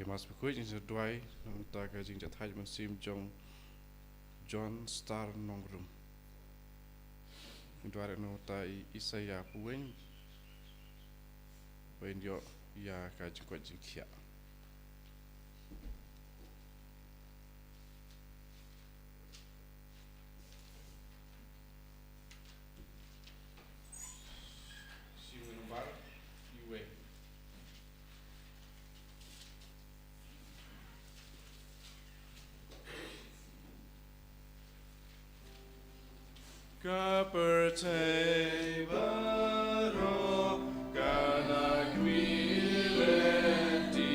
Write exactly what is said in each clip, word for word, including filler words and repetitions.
Mass Bakhuid, ngin sa duwai na ka bynta ka jingjahthait mynsiem jong John Star Nongrum. Ngin duwai na ka bynta i Isaiah Puweng, ba in ïoh ïa ka jingkoit jingkhiah. Ka pyrthei baroh ka la kwi lynti,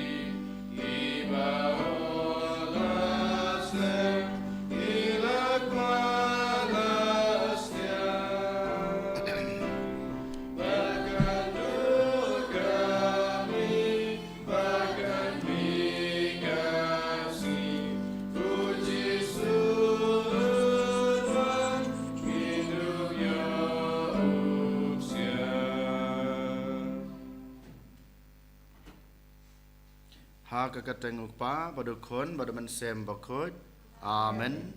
kiba ong la slem ki la kwah la stiang. Ba kan dur ka mi, ba kan mih ka sngi, u Jisu u wan, ngin dup ïa u ksiar. Ha ka kyrteng u Kpa, bad u Khun, bad u Mynsiem Bakhuid. Amen.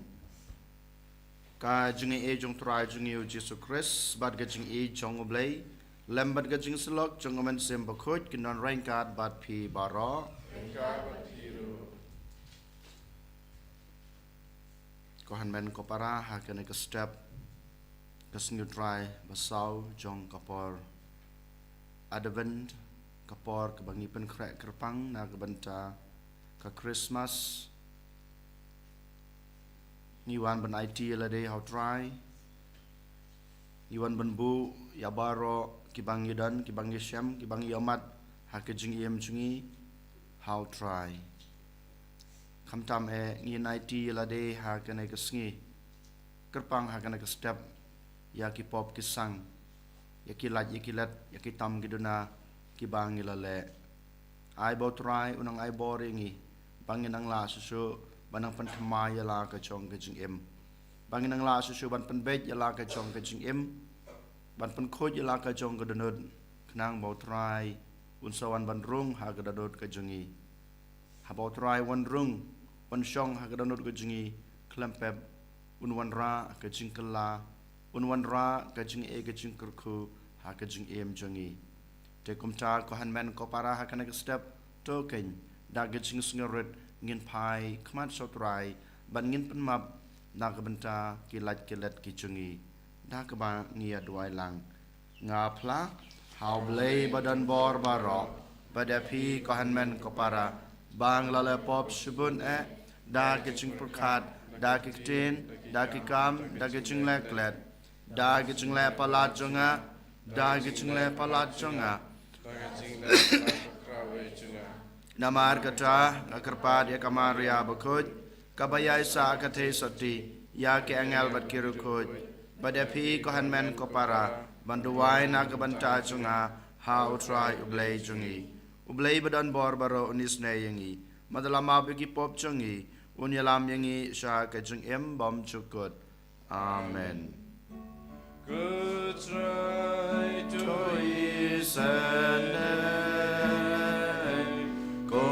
Ka jingaiei jong u Trai jong ngi u Jisu Khrist, bad ka jingïeit jong u Blei, lem bad ka jingsyllok jong u Mynsiem Bakhuid, kin don ryngkat bad phi baroh. Ryngkat bad phi ruh. Ko hynmen ko para, ha kane ka step ka sngi u Trai ba saw jong ka por Advent, ka por kaba ngi pynkhreh kyrpang na ka bynta ka Christmas, ngi wan ban aiti ïa lade ha u Trai. Ngi wan ban buh ïa baroh kiba ngi don, kiba ngi shem, kiba ngi ïohmat ha ka jingim jong ngi ha u Trai. Khamtam eh ngin aiti ïa lade ha kane ka sngi, kyrpang ha kane ka step, ïa ki pop ki sang, ïa ki lait ïa ki let, ïa ki tam ki duna kiba ngi la leh. Ai ba u Trai un nang ai bor ïa ngi, ba ngin nang lah shuh shuh ban nang pynthymmai ïa la ka jong ka jingim, ba ngin nang lah shuh shuh ban pynbeit ïa la ka jong ka jingim, ban pynkhuid ïa la ka jong ka dohnud, khnang ba u Trai un sa wan ban rung ha ka dohnud ka jong ngi. Haba u Trai wan rung, wan shong ha ka dohnud ka jong ngi, khlem pep un wanrah ka jingkylla, un wanrah ka jingaiei ka jingkyrkhu ha ka jingim jong ngi. Te kumta ko hynmen ko para, ha kane ka step, to keiñ da ka jingsngewrit ngin phai khmat sha u Trai, ban ngin pynmap na ka bynta ki lait ki let ki jong ngi. Da kaba ngi ïa duwai lang. Nga phla ha u Blei ba don bor baroh, bad ïa phi ko hynmen ko para, ba nga la leh pop shibun eh, da ki jingpyrkhat, da ki ktien, da ki kam, da ki jingleh klet, da ki jingleh palat jong nga, da ki jingleh palat jong nga. Namar kata nga kyrpad ïa ka Maria bakhuid, kaba ïaisah ka theisotti ïa ki angel bad ki riewkhuid, bad ïa phi ko hynmen ko para, ban duwai na ka bynta jong nga ha u Trai u Blei jong ngi. U Blei ba don bor baroh un isynei ïa ngi, bad un ïalam ïa ki pop jong ngi, un ïalam ïa ngi sha ka jingim bymjukut. Amen. Ko Trai to isynei. Ko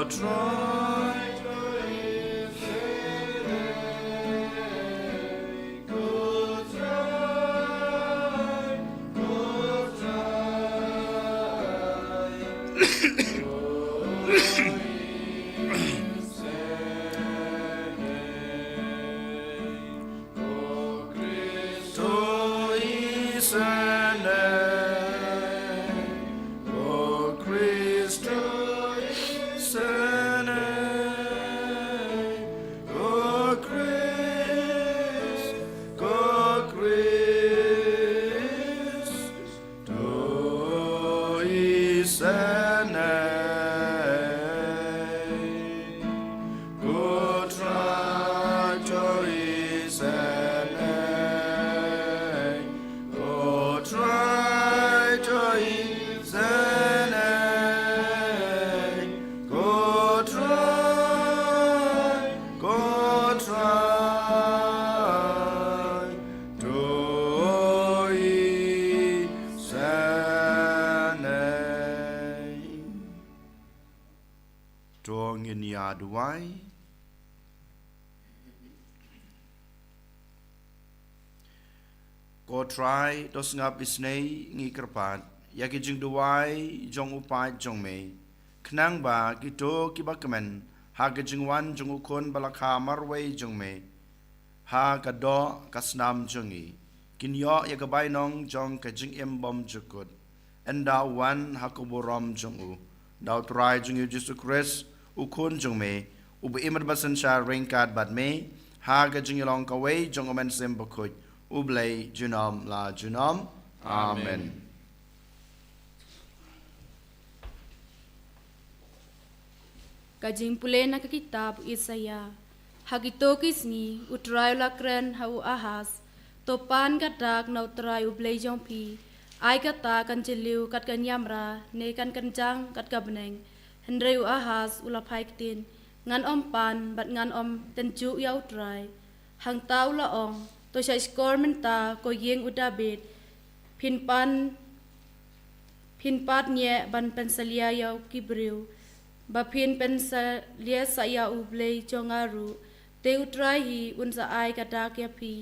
Trai to isynei. Ko Trai, ko Trai to isynei. Ko Khrist to isynei. Ko Khrist to isynei. Ko Khrist, ko Khrist to isynei. Ko Trai to isynei. Ko Trai Duwai. Ko Trai, to sngap isynei, ngi kyrpad ïa ki jingduwai jong u paid jong me, khnang ba kito kiba kmen ha ka jingwan jong u Khun ba la kha marwei jong me ha ka doh ka snam jong ngi, kin ïoh ïa ka bainong jong ka jingim bymjukut. Ynda u wan ha ka burom jong u, da u Trai jong ngi u Jisu Khrist, u Khun jong me, uba im bad synshar ryngkat bad me ha ka jingïalong kawei jong u Mynsiem Bakhuid, U Blei junom la junom. Amen. Amen. Ka jingpule na ka kitab u Isaïah. Ha kito ki sngi, u Trai u la kren ha u Ahas: To pan ka dak na u Trai U Blei jong phi. Ai kata kan jylliew kat ka niamra, ne kan kynjang kat ka bneng. Hynrei u Ahas u la phai ktien: Ngan ym pan bad ngan ym tynjuh ïa u Trai. Hangta u la ong: To shait shkor mynta, ko ïing u Dabid. Phin pan Phin pat ñieh ban pynsalia ïa ki briew, ba phin pynsalia sa ïa U Blei jong nga ruh. Te u Trai hi un sa ai ka dak ïa phi.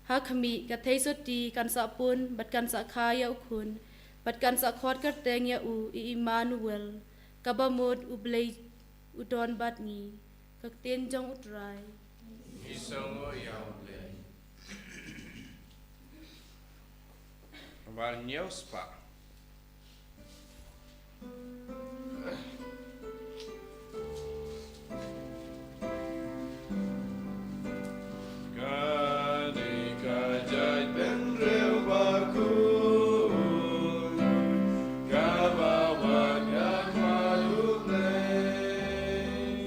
Ha khmih, ka theisotti kan sa pun bad kan sa kha ïa u khun, bad kan sa khot kyrteng ïa u Immanuel, kaba mut U Blei u don bad ngi. Ka ktien jong u Trai. Ngi sngew ïa U Blei. Bar ñiew spah. Kane ka jaitbynriew bakhuid, kaba wad ha khmat U Blei,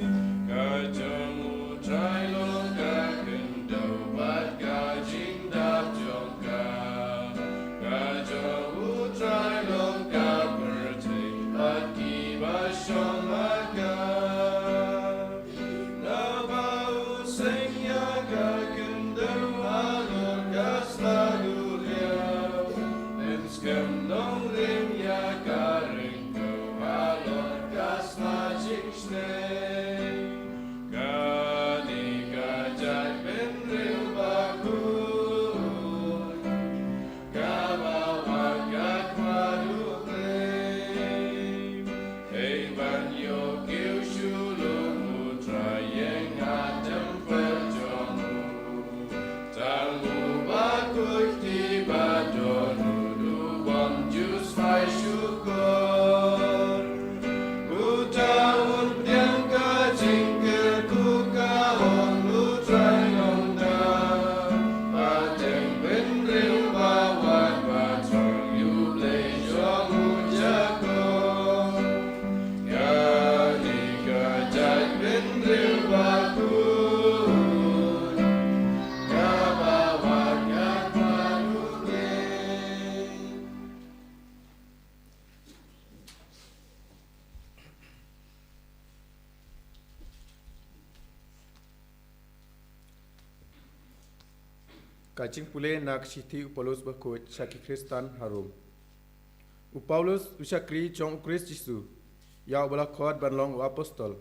ka jong u Trai long ka khyndew bad ka jingdap jong ka, ka jong u Trai long ka pyrthei bad kiba shong ha ka. Naba u seng ïa ka khyndew halor ka sla duriaw, pynskhem nongrim ïa ka ringkaw halor ka sla jingsnei. Kane ka jaitbynriew bakhuid, kaba wad ha khmat U Blei. Hei ban ïoh kiew shu lum u Trai ïeng ha templ jong u. Tang u bakhuid te ba don u, u bym ju sngewshukor. Uta un pdiang ka jingkyrkhu, ka ong, U Trai nongta. Pateng bynriew ba wad ba thrang, U Blei jong u Jakob. Kane ka jaitbynriew bakhuid, kaba wad ha khmat U Blei. Ka jingpule na ka shithi u Paulus bakhuid sha ki Khristan ha Rom. U Paulus, u shakri jong u Khrist Jisu, ïa uba la khot ban long u apostol,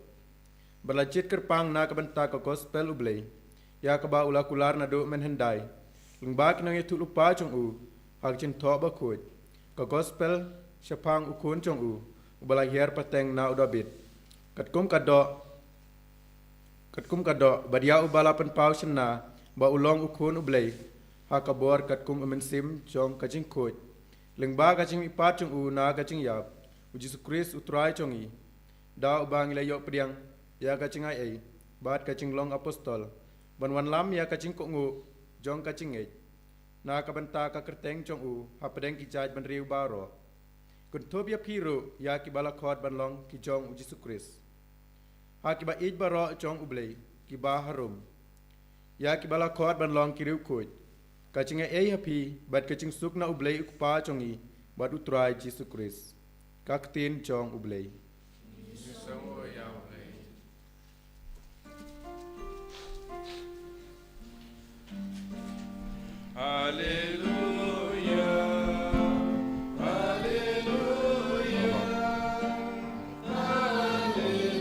ba la jied kyrpang na ka bynta ka gospel U Blei, ïa kaba u la kular naduh mynhyndai, lyngba ki nongïathuhlypa jong u, ha ka jingthoh bakhuid, ka gospel shaphang u Khun jong u, uba la hiar pateng na u Dabid. Katkum ka doh, katkum ka doh, bad ïa uba la pynpaw shynna ba u long u Khun U Blei, ha ka bor katkum u mynsiem jong ka jingkhuid, lyngba ka jingmihpat jong u na ka jingïap, u Jisu Khrist u Trai jong ngi. Da uba ngi la ïoh pdiang ïa ka jingai ei bad ka jinglong apostol, ban wanlam ïa ka jingkohnguh jong ka jingngeit, na ka bynta ka kyrteng jong u hapdeng ki jaitbynriew baroh. Kynthup ïa phi ruh, ïa kiba la khot ban long ki jong u Jisu Khrist, ha kiba ïeit baroh jong U Blei, kiba harum. Ïa kiba la khot ban long ki riewkhuid, ka jingai ei ha phi, bad ka jingsuk na U Blei u Kpa jong ngi bad u Trai Jisu Khrist. Ka ktien jong U Blei. Haleluya, haleluya, haleluya.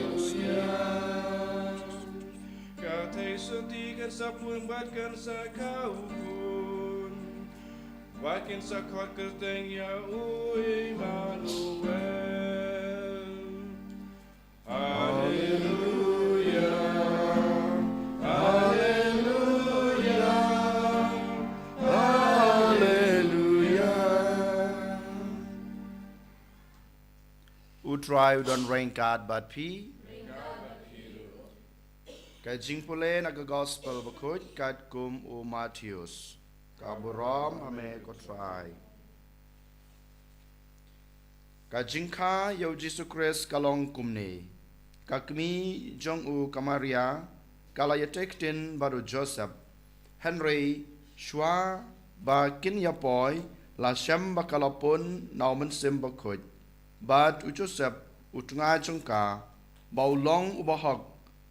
Kan sa kha u khun, ba kin sa khot kyrteng ïa u Immanuel. Haleluya, haleluya, haleluya. U Trai u don ryngkat bad phi. Ka jingpule na ka Gospel Bakhuid katkum u Mathaios. Ka burom ha me ko Trai. Ka jingkha ïa u Jisu Khrist ka long kumne. Ka kmie jong u ka Maria ka la ïatai ktien bad u Joseph. Hynrei shuwa ba kin ïa poi, la shem ba ka la pun na u Mynsiem Bakhuid. Bad u Joseph u tnga jong ka, ba u long u bahok,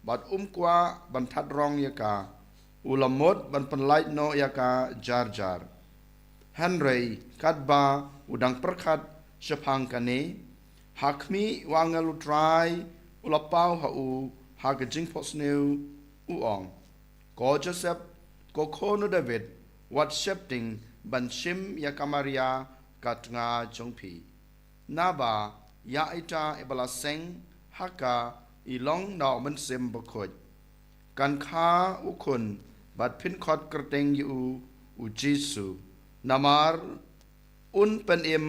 bad um kwah ban thad rong ïa ka, u la mut ban pynlait noh ïa ka jar jar. Hynrei katba u dang pyrkhat shaphang kane, ha khmih, u angel u Trai u la paw ha u ha ka jingphohsniew, u ong: Ko Joseph, ko khun u David, wat sheptieng ban shim ïa ka Maria ka tnga jong phi. Naba ïa ita iba la seng ha ka i long na u Mynsiem Bakhuid. Kan kha u khun bad phin khot kyrteng ïa u, u Jisu. Namar un pynim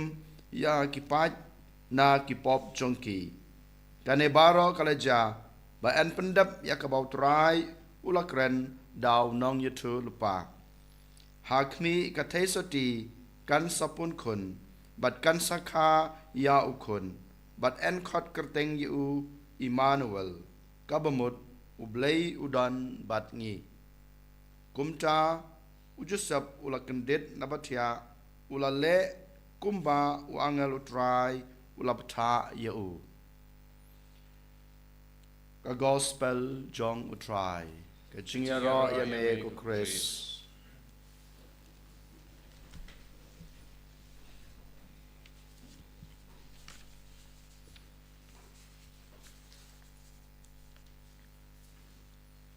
ïa ki paid na ki pop jong ki. Kane baroh ka la jia ba yn pyndep ïa kaba u Trai u la kren da u nongïathuhlypa. Ha khmih, ka theisotti kan sa pun khun, bad kan sa kha ïa u khun, bad yn khot kyrteng ïa u Immanuel, kaba mut U Blei u don bad ngi. Kumta u Joseph u la kyndit na ba thiah, u la leh kumba u angel u Trai u la bthah ïa u. Ka Gospel jong u Trai. Ka jingïaroh ïa me ko Khrist.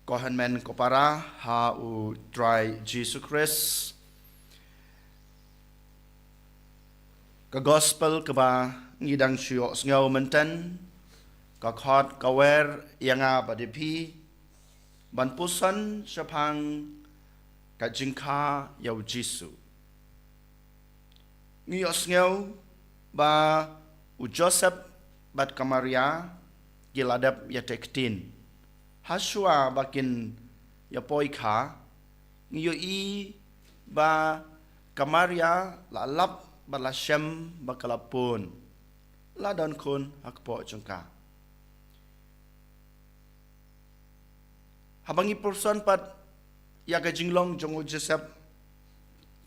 Ko hynmen ko para ha u Trai Jisu Khrist. Ka Gospel kaba ngi dang shu ïohsngew mynta, ka khot ka wer ïa nga bad ïa phi ban puson shaphang ka jingkha ïa u Jisu. Ngi ïohsngew ba u Joseph bad ka Maria ki la dep ïatai ktien. Hashuwa ba kin ïa poi kha, ngi ïohi ba ka Maria la lap bad la shem ba ka la pun, la don khun ha kpoh jong ka. Haba ngi puson pat ïa ka jinglong jong u Joseph,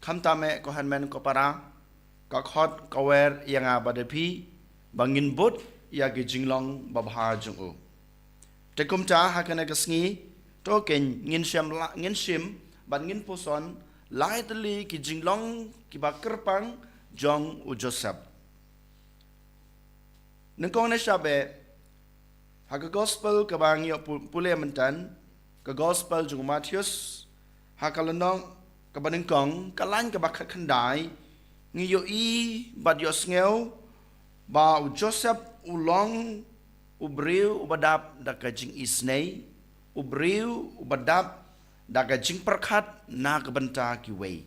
khamtam eh ko hynmen ko para, ka khot ka wer ïa nga bad ïa phi ba ngin bud ïa ka jinglong babha jong u. Te kumta ha kane ka sngi, to kein ngin shim la, ngin shim bad ngin puson lai tylli ki jinglong kiba kyrpang jong u Joseph. Nyngkong ne shabe, ha ka Gospel kaba ngi ïoh pu-, pule mynta, ka Gospel jong u Mathaios, ha ka lynnong kaba nyngkong, ka lain kaba khatkhyndai, ngi ïohi bad ïohsngew ba u Joseph u long u briew uba dap da ka jingisynei, u briew uba dap da ka jingpyrkhat na ka bynta kiwei.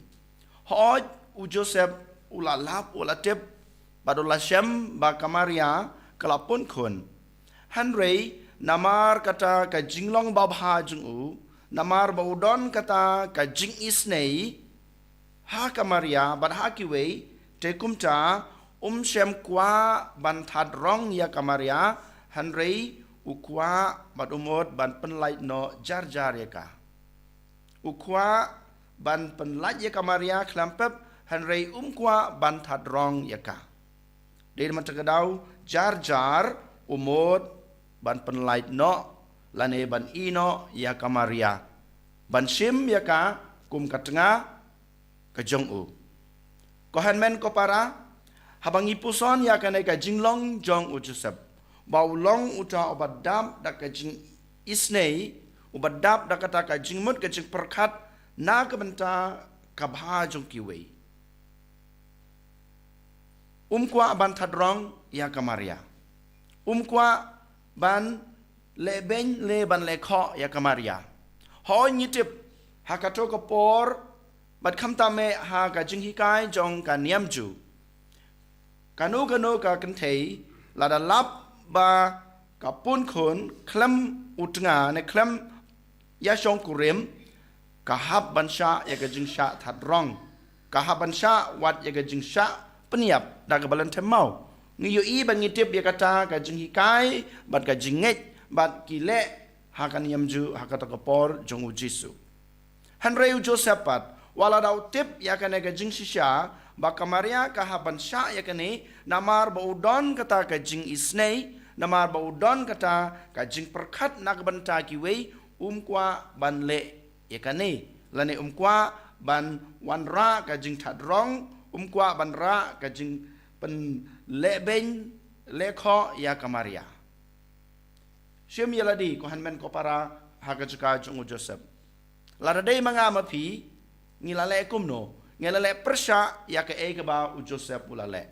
Hooid, u Joseph u la lap, u la tip, bad u la shem ba ka Maria ka la pun khun. Hynrei namar kata ka jinglong babha jong u, namar ba u don kata ka jingisynei ha ka Maria bad ha kiwei, te kumta um shym kwah ban thad rong ïa ka Maria, hynrei u kwah bad u mut ban pynlait noh jar jar ïa ka. U kwah ban pynlait ïa ka Maria khlem pep, hynrei um kwah ban thad rong ïa ka. Dei na kata ka daw, jar jar u mut ban pynlait noh lane ban ïehnoh ïa ka Maria, ban shim ïa ka kum ka tnga ka jong u. Ko hynmen ko para, haba ngi puson ïa kane ka jinglong jong u Joseph, ba u long uta uba dap da ka jingisynei, uba dap da kata ka jingmut ka jingpyrkhat na ka bynta ka bha jong kiwei. Um kwah ban thadrong ïa ka Maria. Um kwah ban leh beiñ lane ban leh khoh ïa ka Maria. Hooid ngi tip, ha kato ka por, bad khamtam eh ha ka jinghikai jong ka niam Jiw, kano kano ka kynthei, lada lap ba ka pun khun khlem u tnga ne khlem ïashongkurim, ka hap ban shah ïa ka jingshah thadrong, ka hap ban shah wat ïa ka jingshah pynïap da kaba lynthem maw. Ngi ïohi bad ngi tip ïa kata ka jinghikai bad ka jingngeit bad ki leh ha ka niam Jiw ha kata ka por jong u Jisu. Hynrei u Joseph pat, wat la da u tip ïa kane ka jingshisha, ba ka Maria ka hap ban shah ïa kane, namar ba u don kata ka jingisynei, namar ba u don kata ka jingpyrkhat na ka bynta kiwei, um kwah ban leh ïa kane. Lane um kwah ban wanrah ka jingthadrong, um kwah ban rah ka jingpynleh beiñ leh khoh ïa ka Maria. Shim ïa lade ko hynmen ko para ha ka jaka jong u Joseph. Lada dei ma nga ma phi, ngi la leh kumno, ngi la leh pyrshah ïa kaei kaba u Joseph u la leh.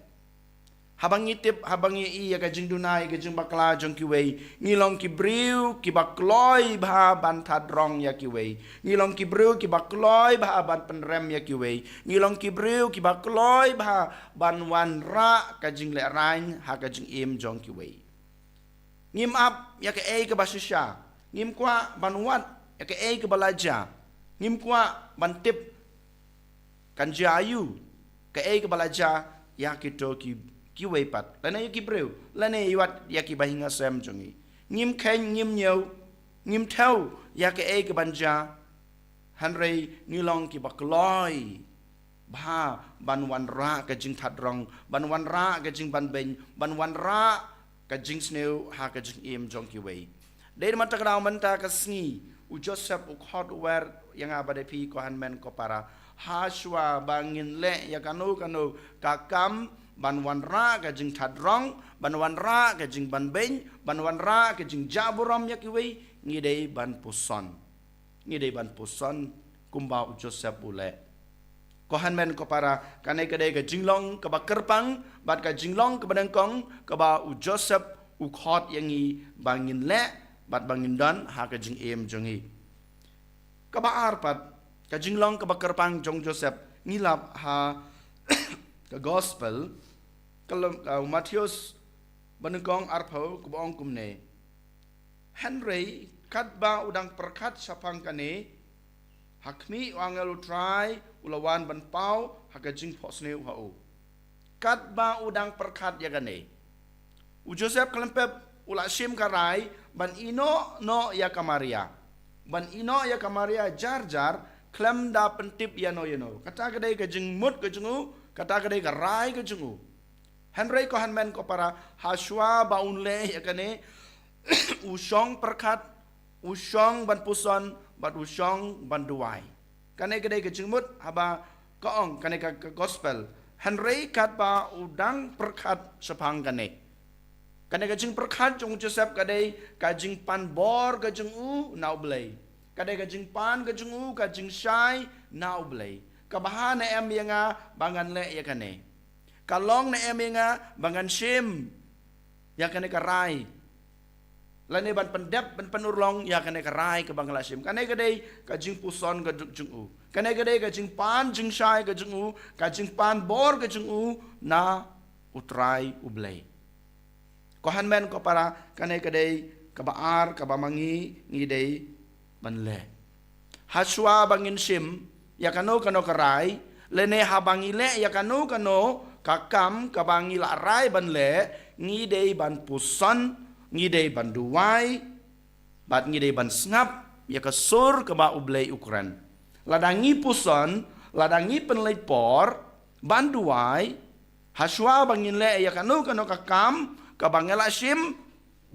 Haba ngi tip, haba ngi ïohi ïa ka jingduna, ïa ka jingbakla jong kiwei, ngi long ki briew kiba kloi bha ban thadrong ïa kiwei. Ngi long ki briew kiba kloi bha ban pynrem ïa kiwei. Ngi long ki briew kiba kloi bha ban wanrah ka jinglehrain ha ka jingim jong kiwei. Ngim ap ïa kaei kaba shisha. Ngim kwah ban wad ïa kaei kaba la jia. Ngim kwah ban tip kan jia aïu kaei kaba la jia ïa kito ki, kiwei pat, lane ïa ki briew, lane ïa wat ïa ki bahaïing hasem jong ngi. Ngim kheiñ, ngim ñiew, ngim thew ïa kaei kaban jia. Hynrei ngi long kiba kloi bha ban wanrah ka jingthadrong, ban wanrah ka jingbanbeiñ, ban wanrah ka jingsniew ha ka jingim jong kiwei. Dei namar kata ka daw mynta ka sngi u Joseph u khot u wer ïa nga bad ïa phi ko hynmen ko para, hashwa ba ngin leh ïa kano kano ka kam ban wanrah ka jingthadrong, ban wanrah ka jingbanbeiñ, ban wanrah ka jingjah burom ïa kiwei, ngi dei ban puson. Ngi dei ban puson kumba u Joseph u leh. Ko hynmen ko para, kane ka dei ka jinglong kaba kyrpang bad ka jinglong kaba nyngkong kaba u Joseph u khot ïa ngi ba ngin leh bad ba ngin don ha ka jingim jong ngi. Kaba ar pat, ka jinglong kaba kyrpang jong Joseph, ngi lap ha ka gospel, ka lem, ka Mathaios banyngkong arphew kaba ong kumne. Hynrei katba u dang pyrkhat shaphang kane, ha khmih u angel u Trai u la wan ban paw ha ka jingphohsniew ha u. Katba u dang pyrkhat ïa kane, u Joseph khlem pep u la shim ka rai ban ïehnoh noh ïa ka Maria. Ban ïehnoh ïa ka Maria jar jar khlem da pyntip ïano ïano. Kata ka dei ka jingmut ka jong u, kata ka dei ka rai ka jong u. Hynrei ko hynmen ko para, hashwa ba un leh ïa kane, u shong pyrkhat, u shong ban puson bad u shong ban duwai. Kane ka dei ka jingmut haba ka ong kane ka, ka gospel. Hynrei katba u dang pyrkhat shaphang kane, kane ka jingpyrkhat jong u Joseph ka dei ka jingpan bor ka jong u na U Blei. Ka dei ka jingpan ka jong u, ka jingshai na U Blei. Ka bha ne em ïa nga ba ngan leh ïa kane? Ka long ne em ïa nga ba ngan shim ïa kane ka rai, lane ban pyndep, ban pynurlong ïa kane ka rai kaba nga la shim? Kane ka dei ka jingpuson ka jong u. Kane ka dei ka jingpan jingshai ka jong u, ka jingpan bor ka jong u na U Trai U Blei. Ko hynmen ko para, kane ka dei kaba ar kaba ma ngi ngi dei ban leh. Hashwa ba ngin shim ïa kano kano ka rai, lane haba ngi leh ïa kano kano ka kam kaba ngi la rai ban leh, ngi dei ban puson, ngi dei ban duwai, bad ngi dei ban sngap ïa ka sur kaba U Blei u kren. Lada ngi puson, lada ngi pynleit por ban duwai, hashwa ba ngin leh ïa kano kano ka kam kaba ngi la shim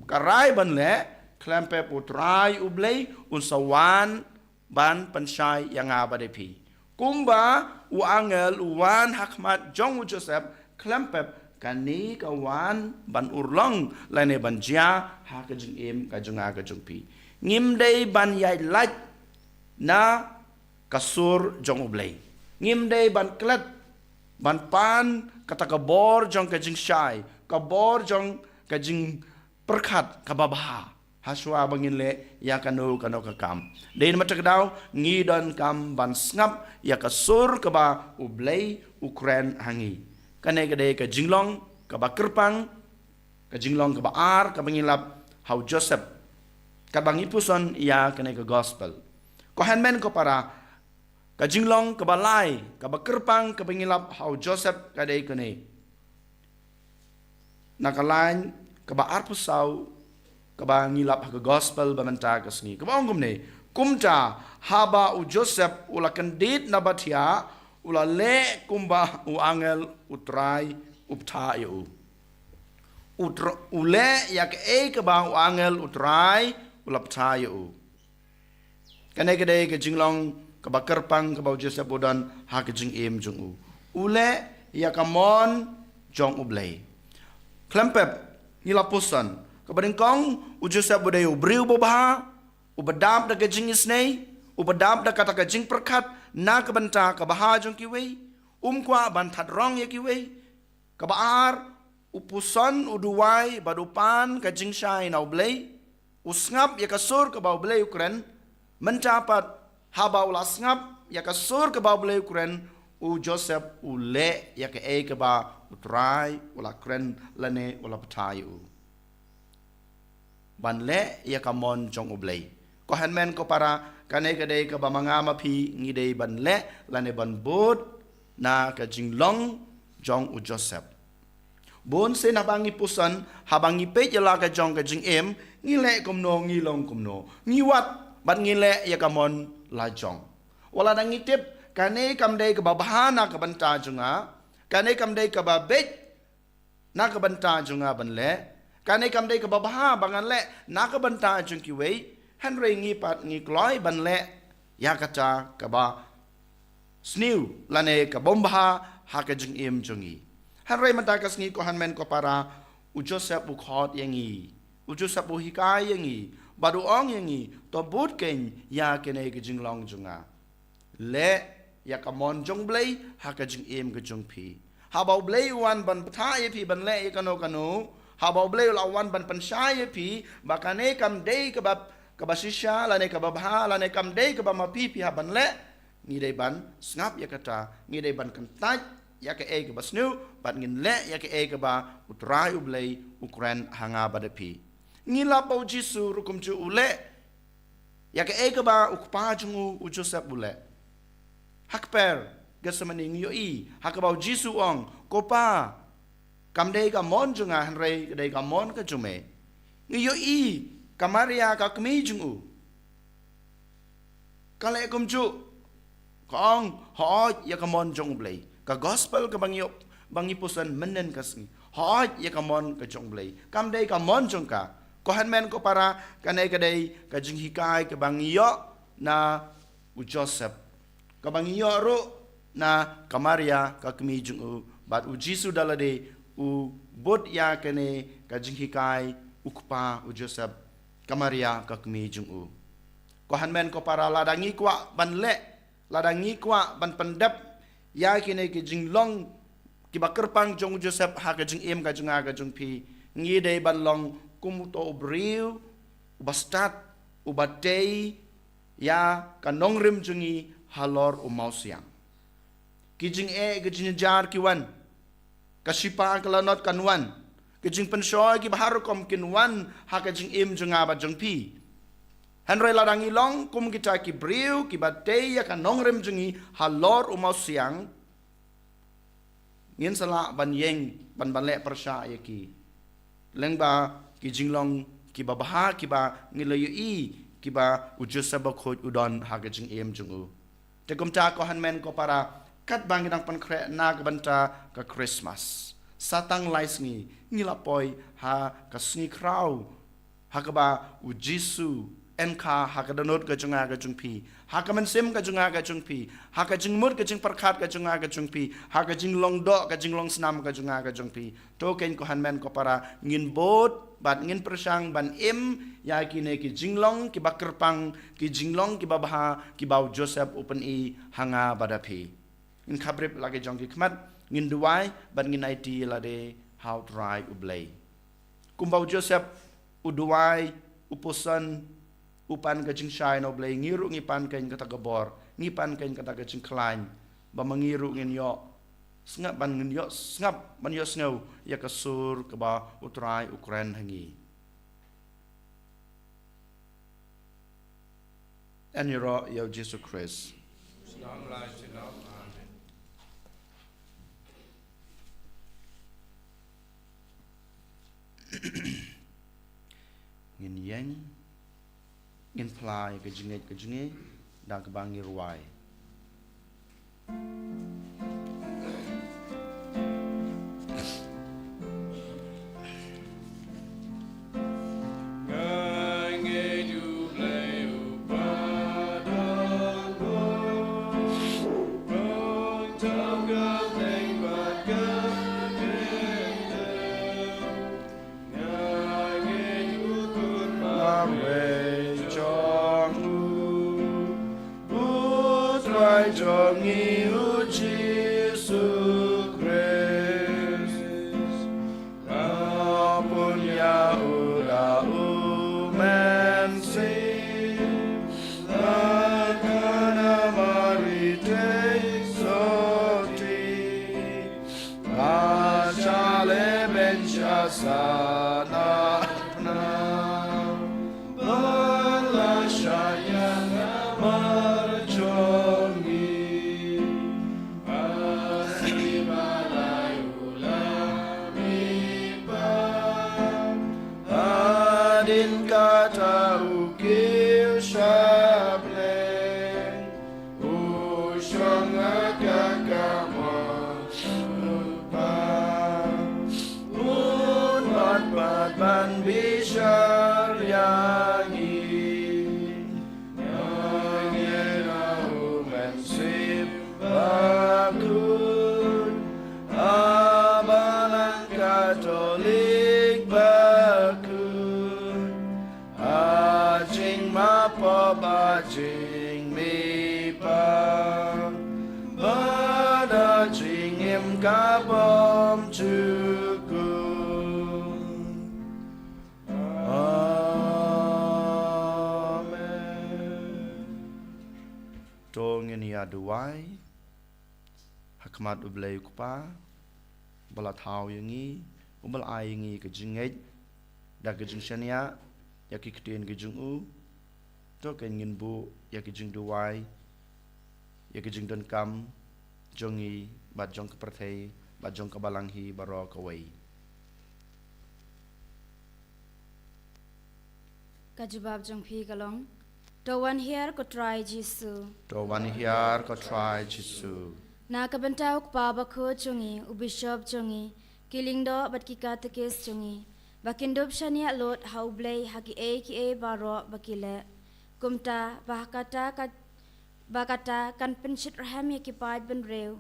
ka rai ban leh, khlem pep U Trai U Blei un sa wan ban pynshai ïa nga bad ïa phi. Kumba u angel u wan ha khmat jong u Joseph, khlem pep kane ka wan ban urlong lane ban jia ha ka jingim ka jong nga ka jong phi. Ngim dei ban ïaid lait na ka sur jong U Blei. Ngim dei ban klet, ban pan kata ka bor jong ka jingshai, ka bor jong ka jingpyrkhat kaba bha hashwa ba ngin leh ïa kano kano ka kam. Dei namar kata ka daw ngi donkam ban sngap ïa ka sur kaba U Blei u kren ha ngi. Kane ka dei ka jinglong kaba kyrpang, ka jinglong kaba ar kaba ngi lap ha u Joseph. Kaba ngi puson ïa kane ka gospel. Ko hynmen ko para, ka jinglong kaba lai kaba kyrpang kaba ngi lap ha u Joseph ka dei kane. Na ka lain kaba arphew saw kaba ngi lap ha ka gospel ba mynta ka sngi, kaba ong kumne: Kumta haba u Joseph u la kyndit na ba thiah, u la leh kumba u angel U Trai u bthah ïa u. U tr-, u leh ïa kaei kaba u angel U Trai u la bthah ïa u. Kane ka dei ka jinglong kaba kyrpang kaba u Joseph u don ha ka jingim jong u. U leh ïa ka mon jong U Blei. Khlem pep, ngi la puson, kaba nyngkong, u Joseph u dei u briew babha, uba dap da ka jingisynei, uba dap da kata ka jingpyrkhat na ka bynta ka bha jong kiwei, um kwah ban thad rong ïa kiwei. Kaba ar, u puson, u duwai bad u pan ka jingshai na U Blei, u sngap ïa ka sur kaba U Blei u kren. Mynta pat, haba u la sngap ïa ka sur kaba U Blei u kren, u Joseph u leh ïa kaei kaba U Trai u la kren lane u la bthah ïa u. Ban leh ïa ka mon jong U Blei. Ko hynmen ko para, kane ka dei kaba ma nga ma phi ngi dei ban leh lane ban bud na ka jinglong jong u Joseph. Bun sien haba ngi puson, haba ngi peit ïa la ka jong ka jingim, ngi leh kumno, ngi long kumno, ngi wad bad ngi leh ïa ka mon la jong. Wat la da ngi tip kane kam dei kaba bha na ka bynta jong nga, kane kam dei kaba beit na ka bynta jong nga ban leh, kane kam dei kaba bha ba ngan leh na ka bynta jong kiwei, hynrei ngi pat ngi kloi ban leh ïa kata kaba sniew lane ka bym bha ha ka jingim jong ngi. Hynrei mynta ka sngi ko hynmen ko para, u Joseph u khot ïa ngi, u Joseph u hikai ïa ngi bad u ong ïa ngi, to bud keiñ ïa kane ka jinglong jong nga. Leh ïa ka mon jong U Blei ha ka jingim ka jong phi. Haba U Blei u wan ban bthah ïa phi ban leh ïa kano kano, haba U Blei u la wan ban pynshai ïa phi ba kane kam dei kaba, kaba shisha lane kaba bha lane kam dei kaba ma phi phi hap ban leh, ngi dei ban sngap ïa kata, ngi dei ban kyntait ïa kaei kaba sniew bad ngin leh ïa kaei kaba U Trai U Blei u kren ha nga bad ha phi. Ngi lap ba u Jisu ruh kumjuh u leh ïa kaei kaba u kpa jong u, u Joseph u leh. Ha kper Gethsemane ngi ïohi ha kaba u Jisu u ong, ko Pa, kam dei ka mon jong nga hynrei ka dei ka mon ka jong me. Ngi ïohi ka Maria ka kmie jong u, ka leh kumjuh, ka ong, hooid ïa ka mon jong U Blei. Ka gospel kaba ngi ïoh, ba ngi puson mynhynnin ka sngi, hooid ïa ka mon ka jong U Blei, kam dei ka mon jong ka. Ko hynmen ko para, kane ka dei ka jinghikai kaba ngi ïoh na u Joseph, kaba ngi ïoh ruh na ka Maria ka kmie jong u. Bad u Jisu da lade u bud ïa kane ka jinghikai, u kpa u Joseph, ka Maria ka kmie jong u. Ko hynmen ko para, lada ngi kwah ban leh, lada ngi kwah ban pyndep ïa kine ki jinglong kiba kyrpang jong u Joseph ha ka jingim ka jong nga ka jong phi, ngi dei ban long kum uto u briew uba stad, uba tei ïa ka nongrim jong ngi halor u mawsiang. Ki jingeh, ki jingjynjar ki wan, ka shipa ka lanot kan wan, ki jingpynshoi kiba har rukom kin wan ha ka jingim jong nga bad jong phi. Hynrei lada ngi long kum kita ki briew kiba tei ïa ka nongrim jong ngi halor u mawsiang, ngin sa lah ban ïeng ban, ban leh pyrshah ïa ki. Lyngba ki jinglong kiba bha kiba ngi la ïohi kiba u Joseph bakhuid u don ha ka jingim jong u. Te kumta ko hynmen ko para, katba ngi dang pynkhreh na ka bynta ka Christmas, sa tang lai sngi ngi la poi ha ka sngi khraw ha kaba u Jisu Enka ha ka dohnud ka jong nga ka jong phi, ha ka mynsiem ka jong nga ka jong phi, ha ka jingmut ka jingpyrkhat ka jong nga ka jong phi, ha ka jinglong doh ka jinglong snam ka jong nga ka jong phi. To keiñ ko hynmen ko para, ngin bud bad ngin pyrshang ban im ïa kine ki jinglong kiba kyrpang, ki jinglong kiba bha kiba u Joseph u pyni ha nga bad ha phi. Ngin khapbrip la ki jong ki khmat, ngin duwai bad ngin aiti lade ha u Trai U Blei. Kumba u Joseph u duwai, u puson, u pan ka jingshai na U Blei, ngi ruh ngi pan keiñ kata ka bor, ngi pan keiñ kata ka jingkhlaiñ, ba ma ngi ruh ngin ïoh sngap, ban ngin ïoh sngap, ban ïohsngew ïa ka sur kaba u Trai u kren ha ngi. Yn ïaroh ïa u Jisu Khrist. Ngin ïeng, ngin phla ïa ka jingngeit ka jong ngi da kaba ngi rwai. Jong u, u Trai jong ngi u Jisu Khrist. Ka bun ïa u da u Mynsiem, da ka na Mari te soti. Ba sha leh beiñ sha sahnarphna, ba la shah ïa namar jong ngi. Asi ba lai u la mih pat, hadien kata u kiew sha blei. U shong ha ka kamon u Kpa, un wan pat ban bishar ïa ngi. Nga ngeit ha u Mynsiem Bakhuid, ha Balang Katholik bakhuid, ha jingmap pop, ha jingmihpat, bad ha jingim ka bymjukut. Amen. To ngin ïa duwai ha khmat U Blei U Kpa, uba la thaw ïa ngi, uba la ai ïa ngi ka jingngeit da ka jingshaniah ïa ki ktien ki jong u. To keiñ ngin buh ïa ka jingduwai, ïa ka jingdonkam jong ngi bad jong ka pyrthei bad jong ka balang hi baroh kawei. Ka jubab jong phi ka long: To wan hiar ko Trai Jisu. To wan hiar ko Trai Jisu. Na ka bynta u Kpa Bakhuid jong ngi, u Bishop jong ngi, ki lyngdoh bad ki katekis jong ngi, ba kin dup shaniah lut ha U Blei ha kiei kiei baroh ba ki leh. Kumta ba kata ka ba kata kan pynshitrhem ïa ki paid bynriew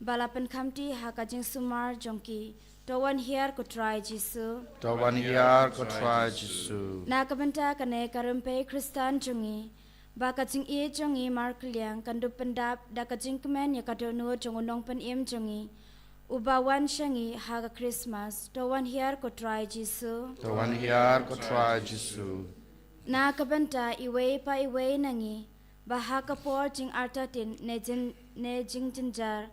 ba la pynkhamti ha ka jingsumar jong ki. To wan hiar ko Trai Jisu. To wan hiar ko Trai Jisu. Na ka bynta kane ka rympei Khristan jong ngi, ba ka jingïeit jong ngi markylliang kan dup pyndap da ka jingkmen ïa ka dohnud jong u Nongpynim jong ngi, uba wan sha ngi ha ka Khristmas. To wan hiar ko Trai Jisu. To wan hiar ko Trai Jisu. Na ka bynta iwei pa iwei na ngi, ba ha ka por jingartatien ne jin-, ne jingjynjar,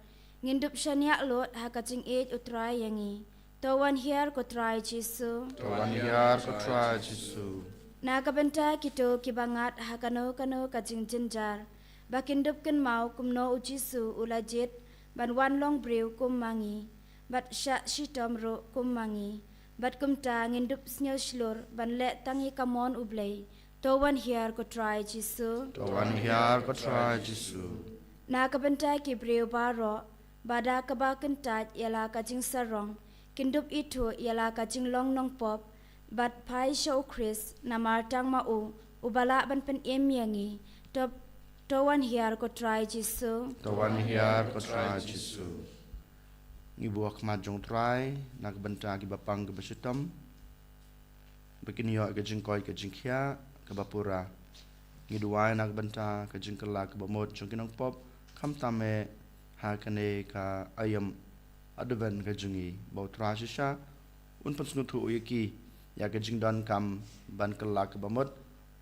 ngin dup shaniah lut ha ka jingïeit U Trai ïa ngi. To wan hiar ko Trai Jisu. To wan hiar ko Trai Jisu. Na ka bynta kito kiba ngat ha kano kano ka jingjynjar, ba kin dup kynmaw kumno u Jisu u la jied ban wan long briew kum ma ngi, bad shah shitom ruh kum ma ngi, bad kumta ngin dup sngewshlur ban leh tang ïa ka mon U Blei. To wan hiar ko Trai Jisu. To wan hiar ko Trai Jisu. Na ka bynta ki briew baroh, ba da kaba kyntait ïa la ka jingsarong kin dup ithuh ïa la ka jinglong nongpop bad phai sha u Khrist, namar tang ma u, uba lah ban pynim ïa ngi. To, to wan hiar ko Trai Jisu. To wan hiar ko Trai Jisu. Ngi buh ha khmat jong Trai na ka bynta kiba pang kiba shitom, ba kin ïoh ka jingkoit ka jingkhiah kaba pura. Ngi duwai na ka bynta ka jingkylla kaba mut jong ki nongpop, khamtam eh ha kane ka aïom Advent ka jong ngi, ba U Trai shisha un pynsngewthuh ïa ki ïa ka jingdonkam ban kylla kaba mut,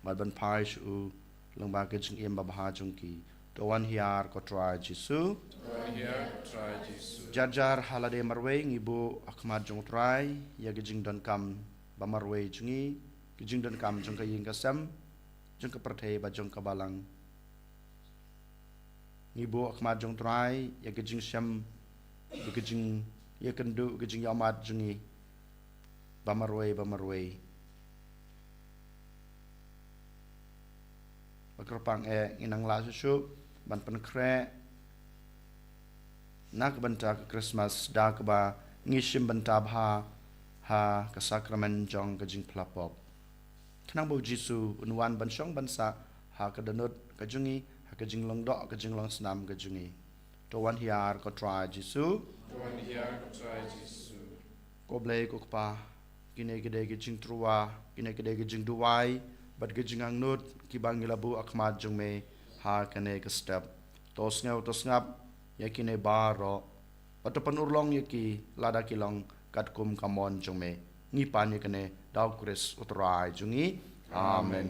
bad ban phai sha u lyngba ka jingim babha jong ki. To wan hiar ko Trai Jisu. To wan hiar ko Trai Jisu. Jar jar ha lade marwei ngi buh ha khmat jong Trai ïa ka jingdonkam ba marwei jong ngi, ka jingdonkam jong ka ïing ka sem, jong ka pyrthei bad jong ka balang. Ngi buh ha khmat jong Trai ïa ka jingshem, ïa ka jingïakynduh, ka jingïamat jong ngi ba marwei ba marwei. Ba kyrpang eh ngi nang lah shuh shuh ban pynkhreh na ka bynta ka Christmas da kaba ngi shim bynta bha ha ka sakramen jong ka jingphla pop, khnang ba U Jisu un wan ban shong ban sah ha ka dohnud ka jong ngi, ha ka jinglong doh, ka jinglong snam ka jong ngi. To wan hiar ko Trai Jisu. To wan hiar ko Trai Jisu. Ko Blei ko Kpa, kine ki dei ki jingtyrwa, kine ki dei ki jingduwai bad ki jingangnud kiba ngi la buh ha khmat jong me ha kane ka step. To sngew, to sngap ïa kine baroh, bad to pynurlong ïa ki lada ki long katkum ka mon jong me. Ngi pan ïa kane da U Khrist U Trai jong ngi. Amen.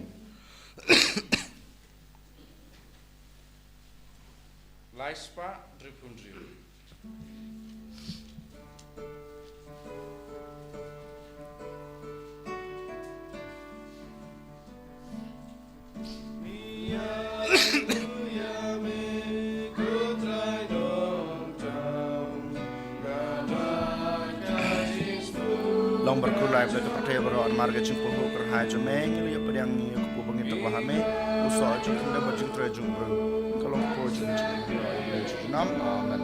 Lai spah hynriew phew hynriew. Long bad khuslai ba ka pyrthei baroh namar ka jingpynhoh kyrhai jong me, ngi la ïoh pdiang ïa ka kpu ba ngi tyrwa ha me, u soh jong ka khyndew bad jingtrei jong u briew. Ka long ka kpu jong ka jingpynhoh. Amen.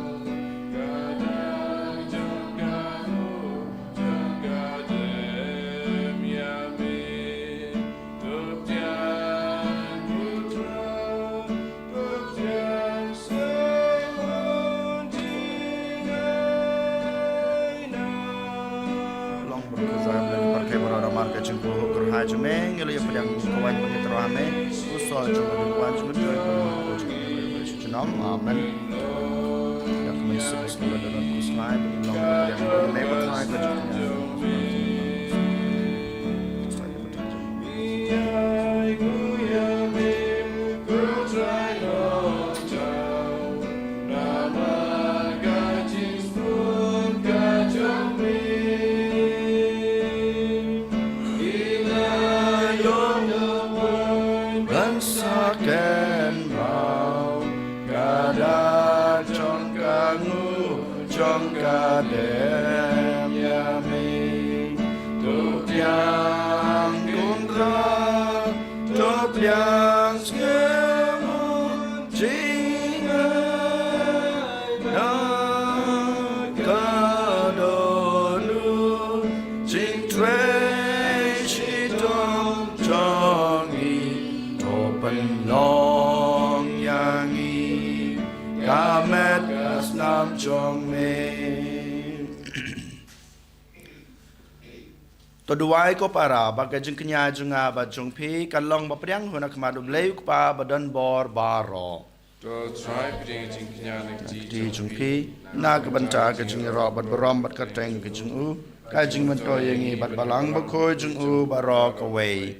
Long bad khuslai ba ka pyrthei baroh namar ka jingpynhoh kyrhai jong me, ngi la ïoh pdiang ïa ka waiñ ba ngi tyrwa ha me, u soh jong ka waiñ jong ka jingpynhoh. Amen. Ïa ka mei sum sum la don khuslai ba ngi long ba ïa ka mei ba trai ka jingpynhoh. Ban sa kynmaw ka dak jong ka nguh jong ka dem ïa me. To pdiang Kynrad, to pdiang Sngewbha jingïeit na ka dohnud, jingtrei shitom jong ngi, to pynlong ïa ngi ka met ka snam jong me. To duwai ko para ba ka jingkñia jong nga bad jong phi kan long ba pdiang hun ha khmat U Blei U Kpa ba don bor baroh. To Trai pdiang jingkñia na ka kti jong phi, na ka bynta ka jingïaroh bad burom bad kyrteng ka jong u, ka jingmyntoi ïa ngi bad Balang Bakhuid jong u baroh kawei.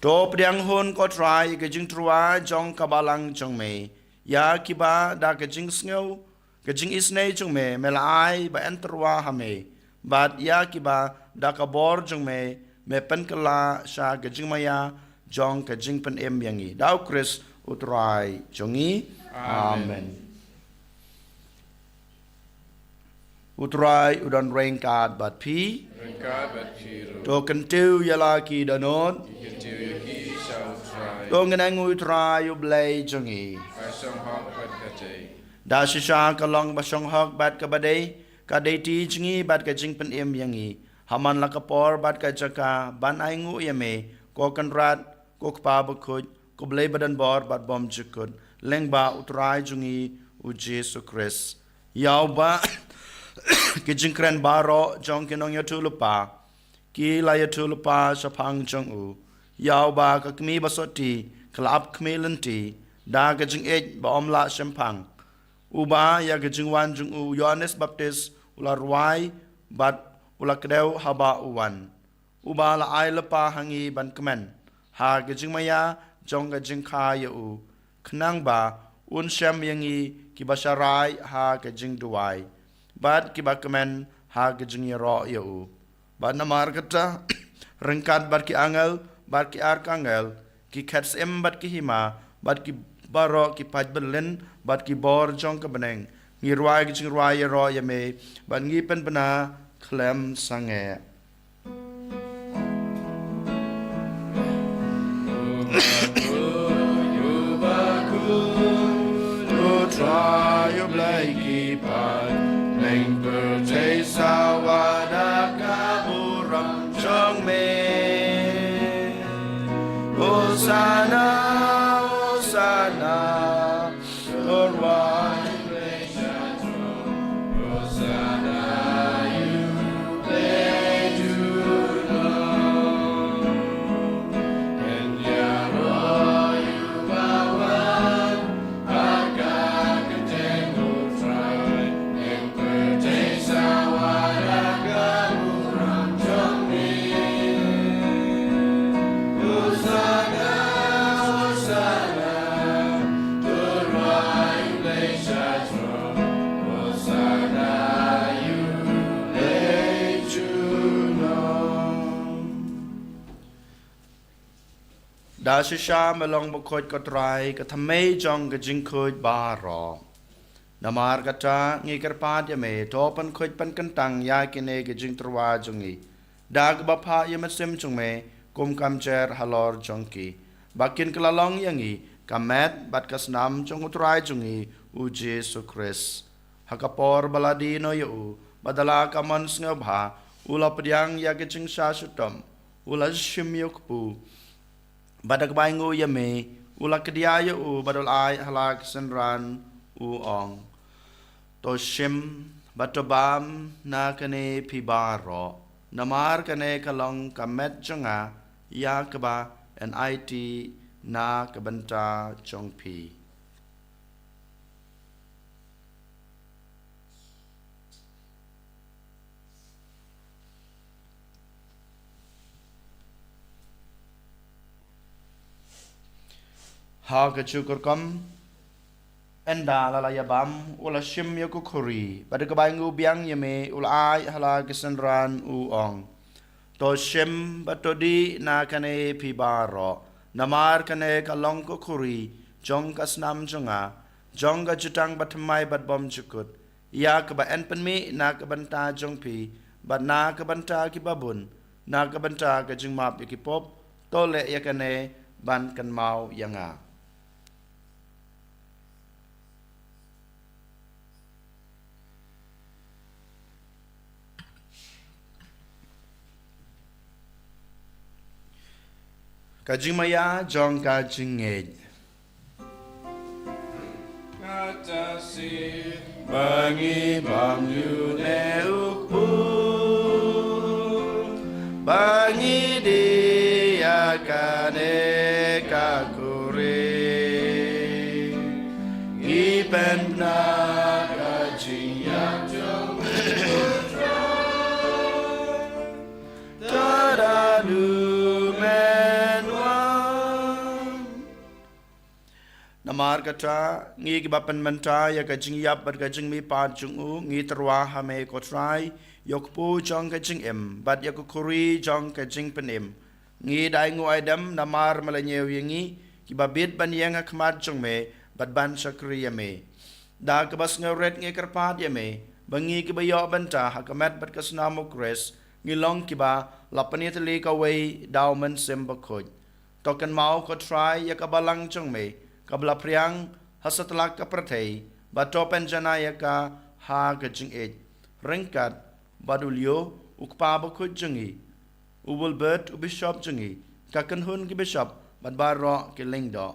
To pdiang hun ko Trai ka jingtyrwa jong ka Balang jong me, ïa kiba da ka jingsngew ka jingisynei jong me, me la ai ba yn tyrwa ha me, bad ïa kiba da ka bor jong me, me pynkylla sha ka jingmaïa jong ka jingpynim ïa ngi. Da U Khrist U Trai jong ngi. Amen. Amen. U Trai u don ryngkat bad phi. Ryngkat bad phi ruh. To kyntiew ïa la ki dohnud. Kyntiew ïa ki sha U Trai. To ngin ainguh ïa U Trai U Blei jong ngi. Ka shong hok bad ka dei. Da shisha ka long ba shong hok bad kaba dei, ka dei ti jong ngi bad ka jingpynim ïa ngi, ha man la ka por bad ka jaka ban ainguh ïa me, ko Kynrad, ko Kpa bakhuid, ko Blei badonbor bad bymjukut, lyngba u Trai jong ngi u Jisu Khrist. Ïa uba ki jingkren baroh jong ki nongïathuhlypa ki la ïathuhlypa shaphang jong u. Ïa uba ka kmie basotti ka la ap khmih lynti da ka jingïeit ba ym lah shemphang. Uba ïa ka jingwan jong u Ïoannis Baptist u la rwai bad u la kdew haba u wan. Uba la ai lypa ha ngi ban kmen ha ka jingmaïa jong ka jingkha ïa u, khnang ba un shem ïa ngi kiba sharai ha ka jingduwai bad kiba kmen ha ka jingïaroh ïa u. Bad namar kata, ryngkat bad ki angel bad ki arkangel, ki khet syiem bad ki hima, bad ki baroh ki paid byllien bad ki bor jong ka bneng, ngi rwai ka jingrwai ïaroh ïa me bad ngi pynbna khlem sangeh. U Trai U Blei ki paid, neng pyrthei sawa da ka burom jong me. Hosanna, Hosanna, to Rwai Blei sha throne. Hosanna, U Blei junom. Ïaroh ïa uba wan ha ka kyrteng U Trai. Da shisha me long bakhuid ko Trai, ka thymmei jong ka jingkhuid baroh. Namar kata ngi kyrpad ïa me, to pynkhuid pynkyntang ïa kine ki jingtyrwa jong ngi da kaba phah ïa mynsiem jong me kum ka mjer halor jong ki, ba kin kylla long ïa ngi ka met bad ka snam jong U Trai jong ngi U Jisu Khrist. Ha ka por ba la die noh ïa u, bad da la ka mon sngewbha u la pdiang ïa ka jingshah shitom, u la shim ïa u kpu, bad da kaba ainguh ïa me u la kdiah ïa u bad u la ai ha la ki synran, u ong: To shim bad to bam na kane phi baroh, namar kane ka long ka met jong nga ïa kaba yn aiti na ka bynta jong phi. Ha kajuh ka rukom, ynda la la ïa bam, u la shim ïa ka khuri, bad da kaba ainguh biang ïa me u la ai ha la ki synran, u ong: To shim bad to dih na kane phi baroh, namar kane ka long ka khuri jong ka snam jong nga, jong ka jutang bathymmai bad bymjukut, ïa kaba yn pynmih na ka bynta jong phi bad na ka bynta kiba bun, na ka bynta ka jingmap ïa ki pop. To leh ïa kane ban kynmaw ïa nga. Ka jingmaïa jong ka jingngeit. Kata shisien ba ngi bam ïa une u kpu, ba ngi dih ïa kane ka khuri, ngi pynbna ka jingïap jong u Trai. Tad haduh men wan. Namar kata, ngi kiba pynmynta ïa ka jingïap bad ka jingmihpat jong u, ngi tyrwa ha me ko Trai, ïa u kpu jong ka jingim bad ïa ka khuri jong ka jingpynim. Ngi da ainguh aidem namar me la ñiew ïa ngi kiba bit ban ïeng ha khmat jong me bad ban shakri ïa me. Da kaba sngewrit ngi kyrpad ïa me ba ngi kiba ïoh bynta ha ka met bad ka snam u Khrist, ngi long kiba la pynïatylli kawei da u Mynsiem Bakhuid. To kynmaw ko Trai ïa ka balang jong me kaba la phriang ha satlak ka pyrthei, bad to pynjanai ïa ka ha ka jingïeit ryngkat bad u Leo u Kpa Bakhuid jong ngi, u Wilbert u Bishop jong ngi, ka kynhun ki bishop bad baroh ki lyngdoh.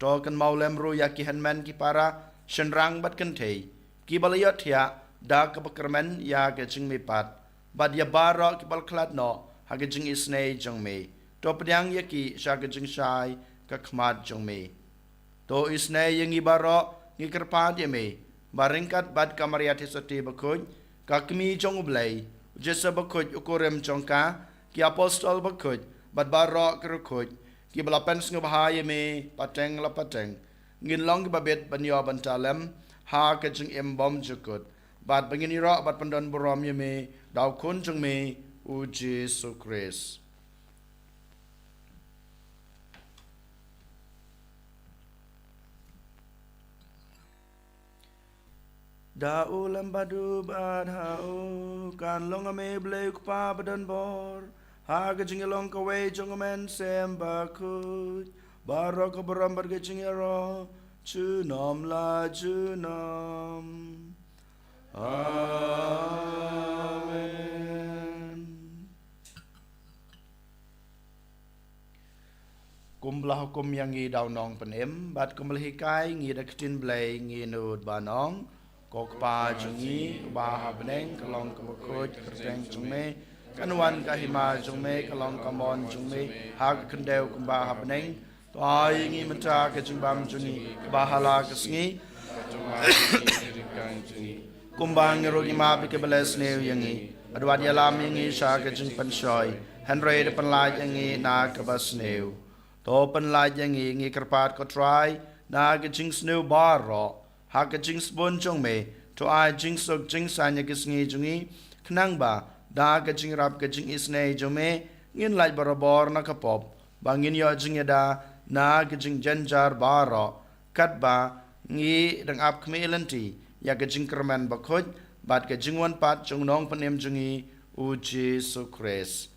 To kynmaw lem ruh ïa ki hynmen ki para, shynrang bad kynthei, kiba la ïohthiah da kaba kyrmen ïa ka jingmihpat, bad ïa baroh kiba la khlad noh ha ka jingisynei jong me. To pdiang ïa ki sha ka jingshai ka khmat jong me. To isynei ïa ngi baroh, ngi kyrpad ïa me, ba ryngkat bad ka Maria Theisotti bakhuid, ka kmie jong U Blei, U Joseph bakhuid u kurim jong ka, ki apostol bakhuid, bad baroh ki riewkhuid kiba la pynsngewbha ïa me pateng la pateng, ngin long kiba bit ban ïoh bynta lem ha ka jingim bymjukut, bad ba ngin ïaroh bad pyndonburom ïa me da U Khun jong me, U Jisu Khrist. Da u lem bad u bad ha u, kan long ha me Blei U Kpa badonbor, ha ka jingïalong kawei jong U Mynsiem Bakhuid, baroh ka burom bad ka jingïaroh junom la junom. Amen. Kumba la hukum ïa ngi da u Nongpynim, bad kumba la hikai ngi da ka ktien Blei, ngi nud ban ong: Ko Kpa jong ngi, uba ha bneng, ka long kaba khuid ka kyrteng jong me, kan wan ka hima jong me, ka long ka mon jong me ha ka khyndew kumba ha bneng. To ai ïa ngi mynta ka jingbam jong ngi kaba ha la ka sngi, kumba ngi ruh ngi map ïa kiba la sniew ïa ngi. Bad wat ïalam ïa ngi sha ka jingpynshoi, hynrei da pynlait ïa ngi na kaba sniew. To pynlait ïa ngi, ngi kyrpad ko Trai, na ka jingsniew baroh, ha ka jingsbun jong me, to ai jingsuk jingsaiñ ïa ki sngi jong ngi, khnang ba da ka jingïarap ka jingisynei jong me, ngin lait barabor na ka pop, ba ngin ïoh jingïada na ka jingjynjar baroh, katba ngi dang ap khmih lynti ïa ka jingkyrmen bakhuid bad ka jingwan pat jong u Nongpynim jong ngi, U Jisu Khrist.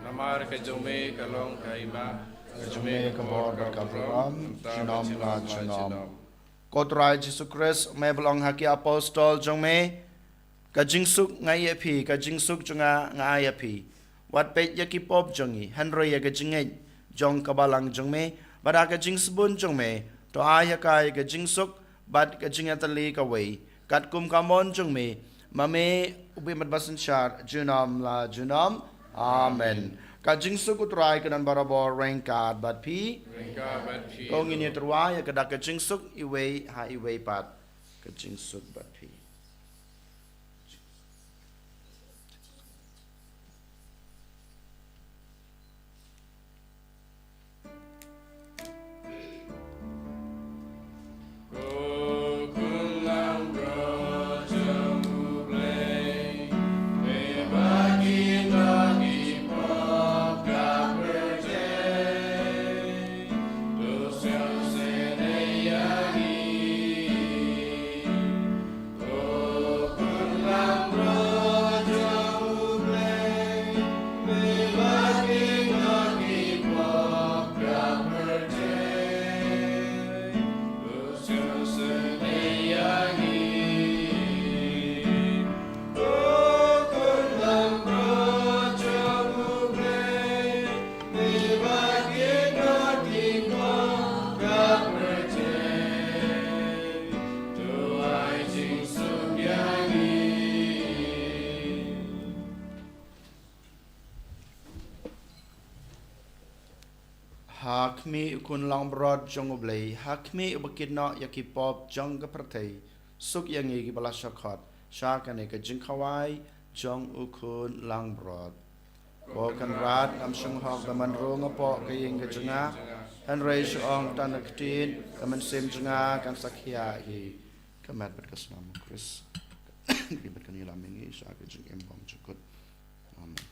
Namar ka jong me ka long ka hima, ka jong me ka bor bad ka burom, junom la junom. Ko Trai Jisu Khrist, me ba la ong ha ki apostol jong me: Ka jingsuk nga ai ïa phi, ka jingsuk jong nga nga ai ïa phi. Wat peit ïa ki pop jong ngi, hynrei ïa ka jingngeit jong ka balang jong me, bad ha ka jingsbun jong me, to ai ha ka ïa ka jingsuk bad ka jingïatylli kawei, katkum ka mon jong me, ma me u bym bad basynshar, junom la junom. Amen. Ka jingsuk U Trai kan don barabor ryngkat bad phi. Ryngkat bad phi. To ngin ïatyrwa ïa ka da ka jingsuk iwei ha iwei pat. Ka jingsuk bad phi. Ha khmih U Khun Langbrot jong U Blei, ha khmih uba kit noh ïa ki pop jong ka pyrthei, suk ïa ngi kiba la shah khot sha kane ka jingkhawai jong U Khun Langbrot. Ko Kynrad, ngam shong hok ba man rung hapoh ka ïing ka jong nga, hynrei shu ong tang da ka ktien, ka mynsiem jong nga kan sa khia hi. Ka met bad ka snam U Khrist, ka met bad ka ïalam ïa ngi sha ka jingim bymjukut. Amen.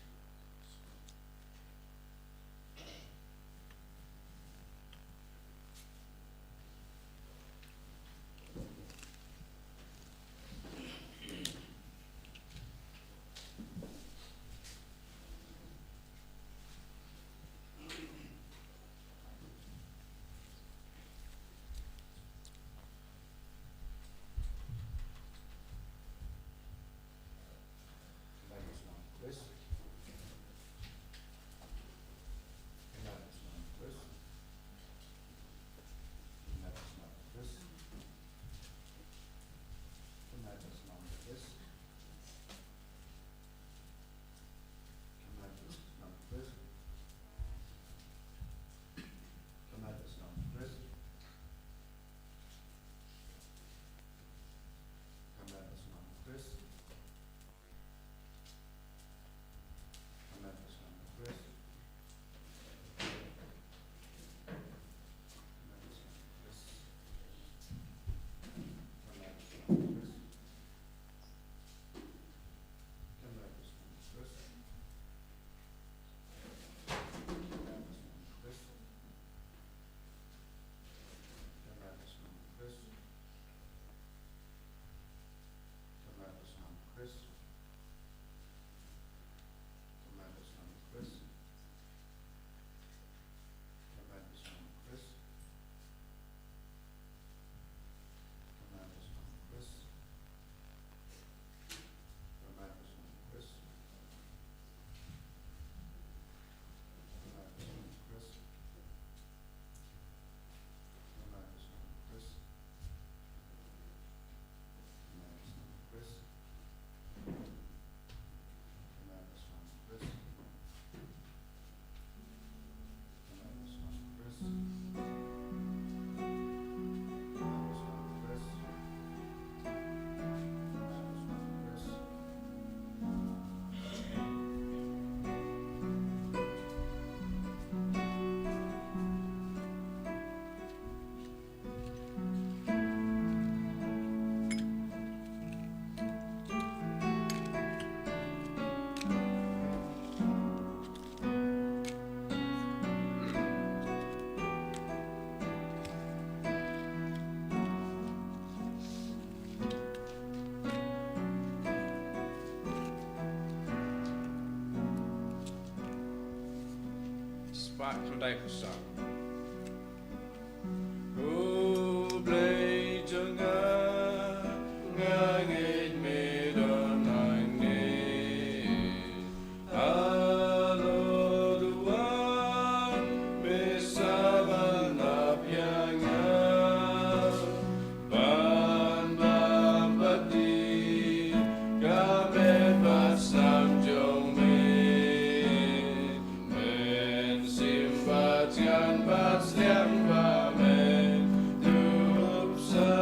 Ba khyndai phew saw. U Blei jong nga, nga ngeit me don hangne. Halor u wan me sa ban ap ïa nga. Ban bam bad dih ka met bad snam jong me. Men shim bad jan bad sliang ba men dup sa.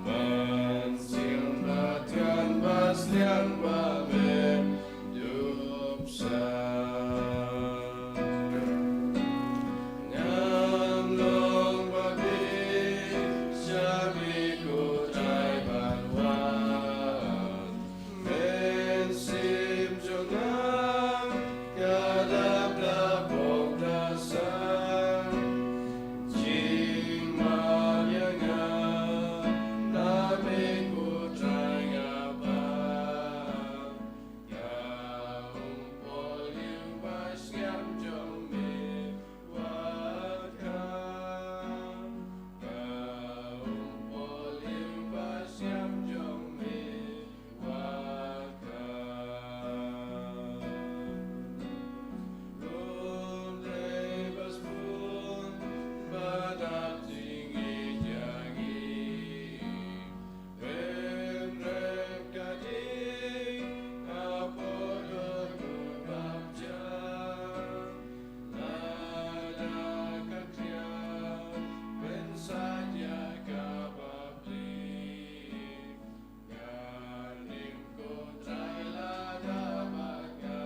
Men shim bad jan bad sliang ba men dup sa. Ngan long ba bit sha me ko Trai ban wan. Men shim jong nga ka dap da bok da sang. Jingmap ïa nga na me ko Trai nga bam. Ka umpohliew ba sngewsih jong me wat ka. Ka umpohliew ba sngewsih jong me wat ka. Lum dei ba sbun ba dap jingïeit ïa ngi. Pynrem ka ding ha por u baptiam. Lada ka khlieh pynsaid ïa ka baptiam. Ngan im ko Trai lada bad nga.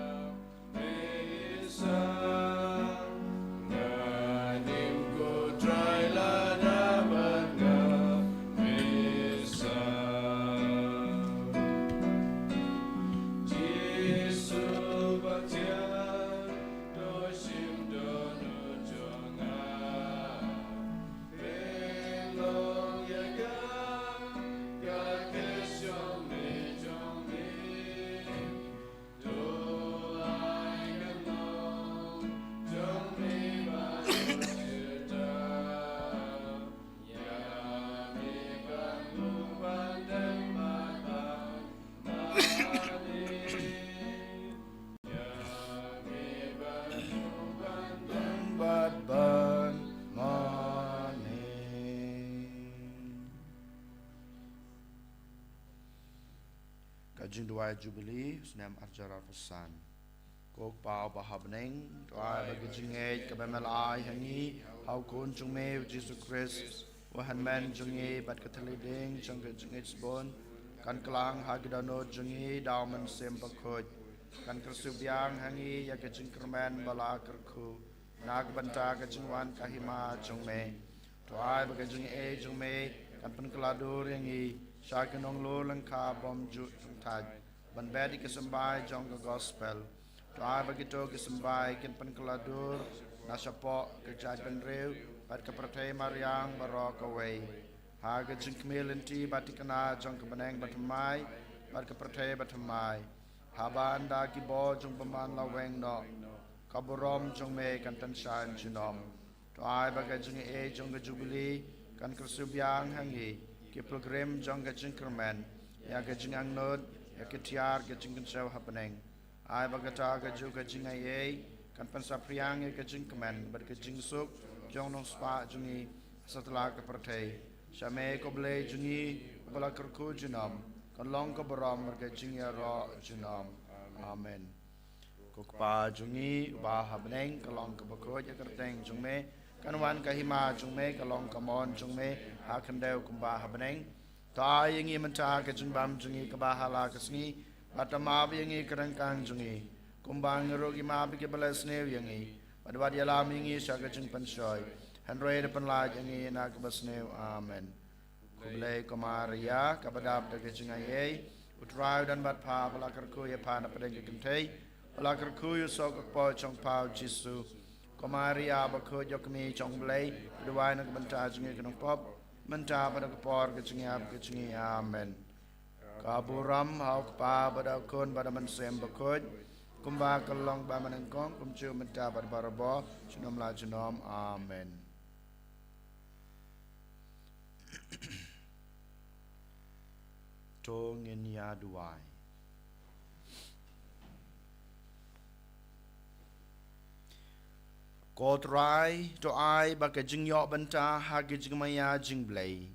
Ka jingduwai Jubili, snem arhajar arphew san. Ko Kpa uba ha bneng, to ai ba ka jingngeit kaba me la ai ha ngi ha u Khun jong me u Jisu Khrist, u hynmen jong ngi, bad ka thylliej ding jong ka jingngeit sbun, kan kylla ha ki dohnud jong ngi da u Mynsiem Bakhuid, kan kyrsiew biang ha ngi ïa ka jingkyrmen ba la kyrkhu na ka bynta ka jingwan ka hima jong me. To ai ba ka jingaiei jong me kan pynkylla dur ïa ngi sha ki nonglor lyngkha bymjukthait ban beh ïa ki symbai jong ka gospel. To ai ba kito ki symbai kin pynkylla dur na shapoh ka jaitbynriew bad ka pyrthei mariang baroh kawei, ha ka jingkhmih lynti bad thikna jong ka bneng bathymmai bad ka pyrthei bathymmai, haba ynda ki bor jong u bymman la weng noh, ka burom jong me kan tynshaiñ junom. To ai ba ka jingaiei jong ka Jubili kan kyrsiew biang ha ngi ki pilgrim jong ka jingkyrmen ïa ka jingangnud ïa ki tiar ka jingkynshew ha bneng. Ai ba kata kajuh ka jingaiei kan pynsaphriang ïa ka jingkmen bad ka jingsuk jong u nongspah jong ngi ha satlak ka pyrthei. Sha me ko Blei jong ngi uba la kyrkhu junom, kan long ka burom bad ka jingïaroh junom. Amen. Ko Kpa jong ngi uba ha bneng, ka long kaba khuid ïa ka kyrteng jong me, kan wan ka hima jong me, ka long ka mon jong me ha khyndew kumba ha bneng. To ai ïa ngi mynta ka jingbam jong ngi kaba ha la ka sngi, bad to map ïa ngi ka ryngkang jong ngi, kumba ngi ruh ngi map ïa kiba la sniew ïa ngi, bad wat ïalam ïa ngi sha ka jingpynshoi, hynrei to pynlait ïa ngi na kaba sniew. Amen. Khublei ko Maria, kaba dap da ka jingaiei, u Trai u don bad pha, ba la kyrkhu ïa pha na pdeng ki kynthei, ba la kyrkhu ïa u soh ka kpoh jong pha u Jisu. Ko Maria bakhuid, ïa ka kmie jong u Blei, to duwai na ka bynta jong ngi ki nongpop, mynta bad ha ka por ka jingïap ka jong ngi. Amen. Ka burom ha u Kpa bad ha u Khun bad ha u Mynsiem Bakhuid, Kumba ka long ba mynnyngkong, kumjuh mynta bad barabor, junom la junom. Amen. To ngin ïa duwai. Ko Trai, to ai ba ka jingïoh bynta ha ka jingmaïa jong U Blei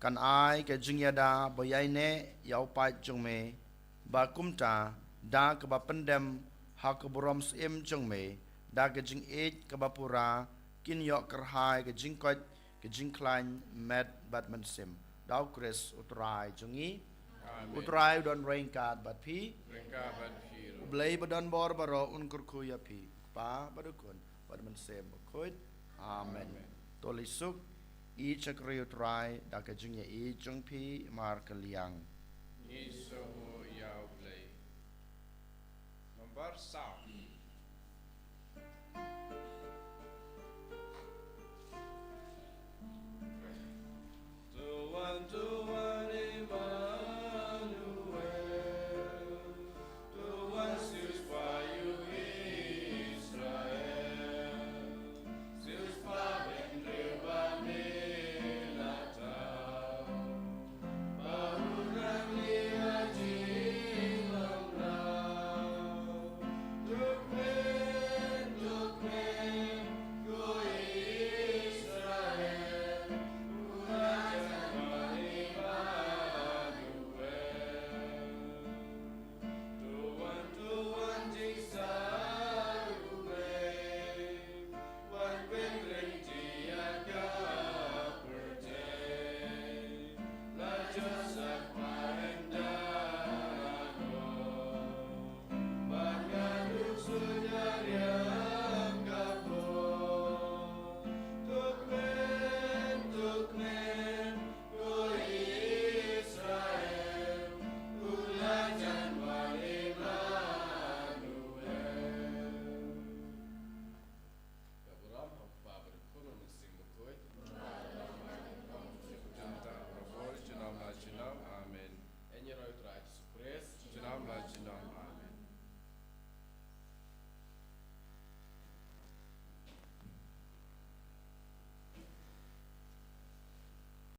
kan ai ka jingïada ba ïaineh ïa u paid jong me, ba kumta da kaba pyndem ha ka burom syiem jong me, da ka jingïeit kaba pura, kin ïoh kyrhai ka jingkoit, ka jingkhlaiñ met bad mynsiem. Da U Khrist U Trai jong ngi. Amen. U Trai u don ryngkat bad phi. Ryngkat bad phi ruh. U Blei ba don bor baroh un kyrkhu ïa phi, Kpa bad U Khun bad U Mynsiem Bakhuid. Amen. Amen. To leit suk, ïeit shakri U Trai da ka jingïeit jong phi markylliang. Ngi sngewbha